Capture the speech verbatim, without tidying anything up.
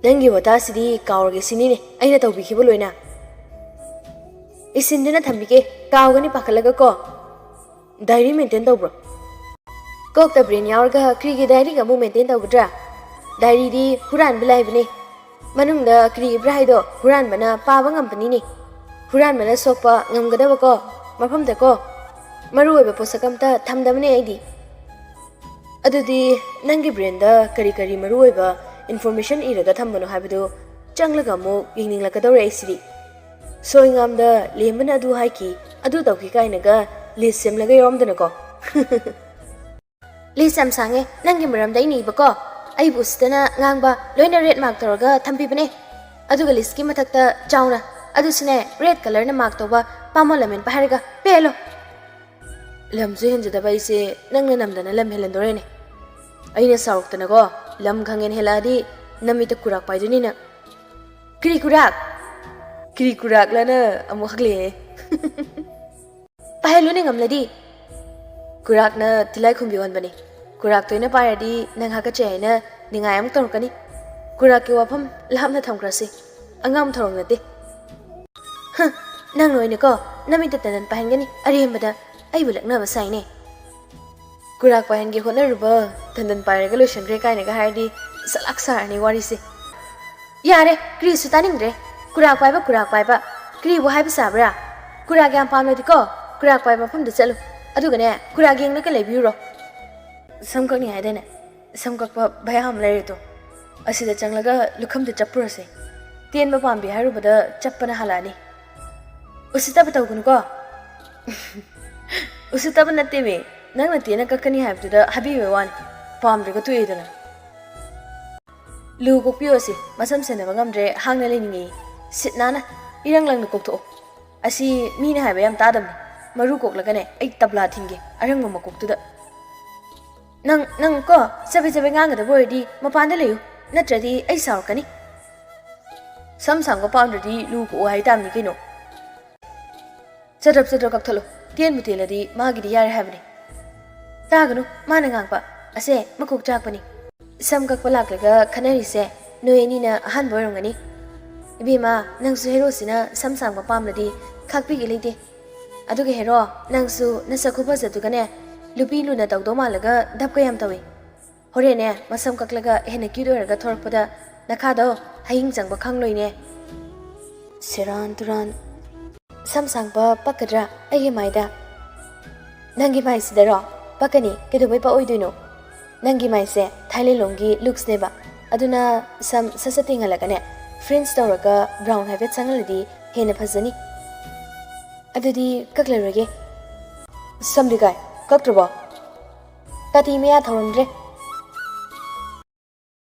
ꯅꯪꯒꯤ ꯋꯥꯇꯥꯁꯤꯗꯤ ꯀꯥꯎꯔꯒꯦ ꯁꯤꯅꯤꯅꯦ, ꯑꯩꯅ ꯇꯧꯕꯤꯈꯤꯕ ꯂꯣꯏꯅ꯫ ꯏꯁꯤꯟꯗꯨꯅ ꯊꯝꯕꯤꯒꯦ, ꯀꯥꯎꯒꯅꯤ ꯄꯥꯈꯠꯂꯒ ꯀꯣ꯫ ꯗꯥꯏꯔꯤ ꯃꯦꯟꯇꯦꯟ ꯇꯧꯕ꯭ꯔꯣ? ꯀꯣꯛꯇ ꯕ꯭ꯔꯦꯟ ꯌꯥꯎꯔꯒ ꯀ꯭ꯔꯤꯒꯤ ꯗꯥꯏꯔꯤꯒ ꯑꯃꯨꯛ ꯃꯦꯟꯇꯦꯟ ꯇꯧꯒꯗ꯭ꯔꯥ? ꯗꯥꯏꯔꯤꯗꯤ ꯍꯨꯔꯥꯟꯕ ꯂꯥꯏꯕꯅꯦ꯫ ꯃꯅꯨꯡꯗ ꯀ꯭ꯔꯤ ꯏꯕ꯭ꯔꯥ ꯍꯥꯏꯗꯣ ꯍꯨꯔꯥꯟꯕꯅ ꯄꯥꯕ ꯉꯝꯕꯅꯤꯅꯦ꯫ ꯍꯨꯔꯥꯟꯕꯅ ꯁꯣꯛꯄ ꯉꯝꯒꯗꯕꯀꯣ ꯃꯐꯝꯗꯀꯣ ꯃꯔꯨ ꯑꯣꯏꯕ ꯄꯣꯠꯁꯛ ꯑꯝꯇ ꯊꯝꯗꯕꯅꯦ ꯑꯩꯗꯤ꯫ ꯑꯗꯨꯗꯤ ꯅꯪꯒꯤ ꯕ꯭ꯔꯦꯟꯗ ꯀꯔꯤ ꯀꯔꯤ ꯃꯔꯨ ꯑꯣꯏꯕ ꯏꯟꯐꯣꯔꯃꯦꯁꯟ ꯏꯔꯒ ꯊꯝꯕꯅꯣ ꯍꯥꯏꯕꯗꯨ ꯆꯪꯂꯒ ꯑꯃꯨꯛ ꯌꯦꯡꯅꯤꯡꯂꯛꯀꯗꯧꯔꯦ ꯑꯩꯁꯤꯗꯤ꯫ ꯁꯣꯏꯉꯥꯝꯗ ꯂꯦꯝꯕꯅ ꯑꯗꯨ ꯍꯥꯏꯈꯤ, ꯑꯗꯨ ꯇꯧꯈꯤ ꯀꯥꯏꯅꯒ ꯂꯤꯁ ꯁꯦꯝꯂꯒ ꯌꯥꯎꯔꯝꯗꯅꯀꯣ꯫ ꯂꯤꯁ ꯌꯥꯝ ꯁꯥꯡꯉꯦ ꯅꯪꯒꯤ ꯃꯔꯝꯗ ꯑꯩꯅ ꯏꯕꯀꯣ꯫ ꯑꯩꯕꯨ ꯎꯁꯤꯠꯇꯅ ꯉꯥꯡꯕ ꯂꯣꯏꯅ ꯔꯦꯗ ꯃꯥꯔꯛ ꯇꯧꯔꯒ ꯊꯝꯕꯤꯕꯅꯦ꯫ ꯑꯗꯨꯒ ꯂꯤꯁꯀꯤ ꯃꯊꯛꯇ ꯆꯥꯎꯅ, ꯑꯗꯨꯁꯨꯅꯦ ꯔꯦꯗ ꯀꯂꯔꯅ ꯃꯥꯔꯛ ꯇꯧꯕ ꯄꯥꯃꯣ ꯂꯃꯦꯟꯄ ꯍꯥꯏꯔꯒ ꯄꯦꯜꯂꯣ꯫ ꯂꯝꯁꯨ ꯍꯦꯟꯖꯗꯕ ꯑꯩꯁꯦ ꯅꯪꯅ ꯅꯝꯗꯅ ꯂꯝ ꯍꯦꯜꯍꯟꯗꯣꯔꯦꯅꯦ꯫ ꯑꯩꯅ ꯁꯥꯎꯔꯛꯇꯅꯀꯣ ꯂꯝ ꯈꯪꯍꯦꯟ ꯍꯦꯜꯂꯛꯑꯗꯤ ꯅꯃꯤꯠꯇ ꯀꯨꯔꯥꯛ ꯄꯥꯏꯗꯣꯏꯅꯤ ꯅꯪ꯫ ꯀ꯭ꯔꯤ ꯀꯨꯔꯥꯛ? ꯀ꯭ꯔꯤ ꯀꯨꯔꯥꯛꯂꯅ ꯑꯃꯨꯛ ꯍꯛꯂꯛꯑꯦ꯫ ꯄꯥꯏꯍꯜꯂꯨꯅꯦ ꯉꯝꯂꯗꯤ꯫ ꯀꯨꯔꯥꯛꯅ ꯇꯤꯜꯂꯥꯏꯈꯨꯝꯕꯤ ꯑꯣꯟꯕꯅꯤ꯫ ꯀꯨꯔꯥꯛ ꯇꯣꯏꯅ ꯄꯥꯏꯔꯗꯤ ꯅꯪ ꯍꯥꯀꯠꯆꯩ ꯍꯥꯏꯅ ꯅꯤꯡꯉꯥꯏ ꯑꯃꯨꯛ ꯇꯧꯔꯛꯀꯅꯤ꯫ ꯀꯨꯔꯥꯛꯀꯤ ꯋꯥꯐꯝ ꯂꯥꯞꯅ ꯊꯝꯈ꯭ꯔꯁꯤ꯫ ꯑꯉꯥꯡ ꯊꯧꯔꯝ ꯅꯠꯇꯦ꯫ ꯍ, ꯅꯪꯅ ꯑꯣꯏꯅꯀꯣ ꯅꯃꯤꯠꯇ ꯇꯟꯗꯟ ꯄꯥꯏꯍꯟꯒꯅꯤ ꯑꯔꯦꯝꯕꯗ꯫ ꯑꯩꯕꯨ ꯂꯛꯅꯕ ꯁꯥꯏꯅꯦ꯫ ꯀꯨꯔꯥꯛ ꯄꯥꯏꯍꯟꯒꯦ ꯍꯣꯠꯅꯔꯨꯕ ꯇꯟꯗꯟ ꯄꯥꯏꯔꯒ ꯂꯣꯏꯁꯟꯈ꯭ꯔꯦ ꯀꯥꯏꯅꯒ ꯍꯥꯏꯔꯗꯤ ꯁꯂꯥꯛ ꯁꯥꯔꯅꯤ ꯋꯥꯔꯤꯁꯦ꯫ ꯌꯥꯔꯦ, ꯀ꯭ꯔꯤꯁꯨ ꯇꯥꯅꯤꯡꯗ꯭ꯔꯦ꯫ ꯀꯨꯔꯥꯛ ꯄꯥꯏꯕ, ꯀꯨꯔꯥꯛ ꯄꯥꯏꯕ꯫ ꯀ꯭ꯔꯤꯕꯨ ꯍꯥꯏꯕ ꯁꯥꯕ꯭ꯔꯥ? ꯀꯨꯔꯥꯛ ꯌꯥꯝ ꯄꯥꯝꯂꯗꯤꯀꯣ ꯀꯨꯔꯥꯛ ꯄꯥꯏꯕ ꯃꯐꯝꯗ ꯆꯠꯂꯨ꯫ ꯑꯗꯨꯒꯅꯦ ꯀꯨꯔꯥꯛ ꯌꯦꯡꯂꯒ ꯂꯩꯕꯤꯔꯨꯔꯣ꯫ ꯁꯝ ꯀꯛꯅꯤ ꯍꯥꯏꯗꯥꯏꯅꯦ? ꯁꯝ ꯀꯛꯄ ꯚꯌꯥ ꯑꯃ ꯂꯩꯔꯦ ꯇꯣ꯫ ꯑꯁꯤꯗ ꯆꯪꯂꯒ ꯂꯨꯈꯝꯗ ꯆꯞꯄꯨꯔꯁꯦ꯫ ꯇꯦꯟꯕ ꯄꯥꯝꯕꯤ ꯍꯥꯏꯔꯨꯕꯗ ꯆꯞꯄꯅ ꯍꯥꯜꯂꯛꯑꯅꯤ꯫ ꯎꯁꯤꯠꯇꯕ ꯇꯧꯒꯅꯨꯀꯣ꯫ ꯎꯁꯤꯠꯇꯕ ꯅꯠꯇꯦꯃꯤ, ꯅꯪꯅ ꯇꯦꯟꯅ ꯀꯛꯀꯅꯤ ꯍꯥꯏꯕꯗꯨꯗ ꯍꯥꯏꯕꯤꯕ ꯋꯥꯅꯤ꯫ ꯄꯥꯝꯗ꯭ꯔꯒ ꯇꯣꯛꯑꯦꯗꯅ꯫ ꯂꯨ ꯀꯣꯛꯄꯤꯌꯣꯁꯤ, ꯃꯁꯝ ꯁꯦꯟꯅꯕ ꯉꯝꯗ꯭ꯔꯦ, ꯍꯥꯡꯅ ꯂꯩꯅꯤꯡꯉꯦ꯫ ꯁꯤꯠ ꯅꯥꯟꯅ ꯏꯔꯪ ꯂꯪꯅ ꯀꯣꯛꯊꯣꯛꯑꯣ꯫ ꯑꯁꯤ ꯃꯤꯅ ꯍꯥꯏꯕ ꯌꯥꯝ ꯇꯥꯗꯕꯅꯤ꯫ ꯃꯔꯨ ꯀꯣꯛꯂꯒꯅꯦ ꯑꯩ ꯇꯕ꯭ꯂꯥ ꯊꯤꯟꯒꯦ ꯑꯔꯪꯕ ꯃꯀꯣꯛꯇꯨꯗ꯫ ꯅꯪ, ꯅꯪ ꯀꯣ ꯆꯕꯦ ꯆꯕꯦ ꯉꯥꯡꯒꯗꯕ ꯑꯣꯏꯔꯗꯤ ꯃꯄꯥꯟꯗ ꯂꯩꯌꯨ, ꯅꯠꯇ꯭ꯔꯗꯤ ꯑꯩ ꯁꯥꯎꯔꯛꯀꯅꯤ꯫ ꯁꯝ ꯁꯥꯡꯕ ꯄꯥꯝꯗ꯭ꯔꯗꯤ ꯂꯨ ꯀꯣꯛꯑꯣ ꯍꯥꯏ ꯇꯥꯕꯅꯤ ꯀꯩꯅꯣ꯫ ꯆꯗ꯭ꯔꯞ ꯆꯗ꯭ꯔꯞ ꯀꯛꯊꯠꯂꯨ꯫ ꯇꯦꯟꯕꯨ ꯇꯦꯜꯂꯗꯤ ꯃꯥꯒꯤꯗꯤ ꯌꯥꯔꯦ ꯍꯥꯏꯕꯅꯤ꯫ ꯇꯥꯒꯅꯨ, ꯃꯥꯅ ꯉꯥꯡꯕ꯫ ꯑꯁꯦ ꯃꯀꯣꯛ ꯆꯥꯛꯄꯅꯤ꯫ ꯁꯝ ꯀꯛꯄ ꯂꯥꯛꯂꯒ ꯈꯟꯅꯔꯤꯁꯦ ꯅꯣꯏ ꯑꯅꯤꯅ ꯑꯍꯥꯟꯕ ꯑꯣꯏꯔꯝꯒꯅꯤ꯫ ꯏꯕꯦꯝꯃ, ꯅꯪꯁꯨ ꯍꯦꯔꯣꯁꯤꯅ ꯁꯝ ꯁꯥꯡꯕ ꯄꯥꯝꯂꯗꯤ ꯈꯥꯛꯄꯤꯒꯦ ꯂꯩꯇꯦ꯫ ꯑꯗꯨꯒ ꯍꯦꯔꯣ, ꯅꯪꯁꯨ ꯅꯁꯛ ꯈꯨꯐꯖꯗꯨꯒꯅꯦ ꯂꯨꯄꯤ ꯂꯨꯅ ꯇꯧꯗꯧ ꯃꯥꯜꯂꯒ ꯙꯞꯀ ꯌꯥꯝ ꯇꯧꯏ꯫ ꯍꯣꯔꯦꯟꯅꯦ ꯃꯁꯝ ꯀꯛꯂꯒ ꯍꯦꯟꯅ ꯀ꯭ꯌꯨꯠ ꯑꯣꯏꯔꯒ ꯊꯣꯔꯛꯄꯗ ꯅꯈꯥꯗꯣ ꯍꯌꯤꯡ ꯆꯪꯕ ꯈꯪꯂꯣꯏꯅꯦ꯫ ꯁꯦꯔꯥꯟ ꯇꯨꯔꯥꯟ꯫ ꯁꯝ ꯁꯥꯡꯕ ꯄꯛꯀꯗ꯭ꯔꯥ ꯑꯩꯒꯤ ꯃꯥꯏꯗ? ꯅꯪꯒꯤ ꯃꯥꯏꯁꯤꯗꯔꯣ? ꯄꯛꯀꯅꯤ, ꯀꯩꯗꯧꯕꯩ ꯄꯛꯑꯣꯏꯗꯣꯏꯅꯣ? ꯅꯪꯒꯤ ꯃꯥꯏꯁꯦ ꯊꯥꯏꯂꯦꯟꯂꯣꯝꯒꯤ ꯂꯨꯛꯁꯅꯦꯕ, ꯑꯗꯨꯅ ꯁꯝ ꯁꯠ ꯁꯠ ꯇꯤꯡꯍꯜꯂꯒꯅꯦ, ꯐ꯭ꯔꯤꯟꯖ ꯇꯧꯔꯒ ꯕ꯭ꯔꯥꯎꯟ ꯍꯥꯏꯐꯦꯠ ꯁꯪꯍꯜꯂꯗꯤ ꯍꯦꯟꯅ ꯐꯖꯅꯤ꯫ ꯑꯗꯨꯗꯤ ꯀꯛꯂꯔꯣꯏꯒꯦ꯫ ꯁꯝꯗꯤ ꯀꯥꯏ? ꯀꯛꯇ꯭ꯔꯕꯣ? ꯀꯥꯇꯤ ꯃꯌꯥ ꯊꯧꯔꯝꯗ꯭ꯔꯦ꯫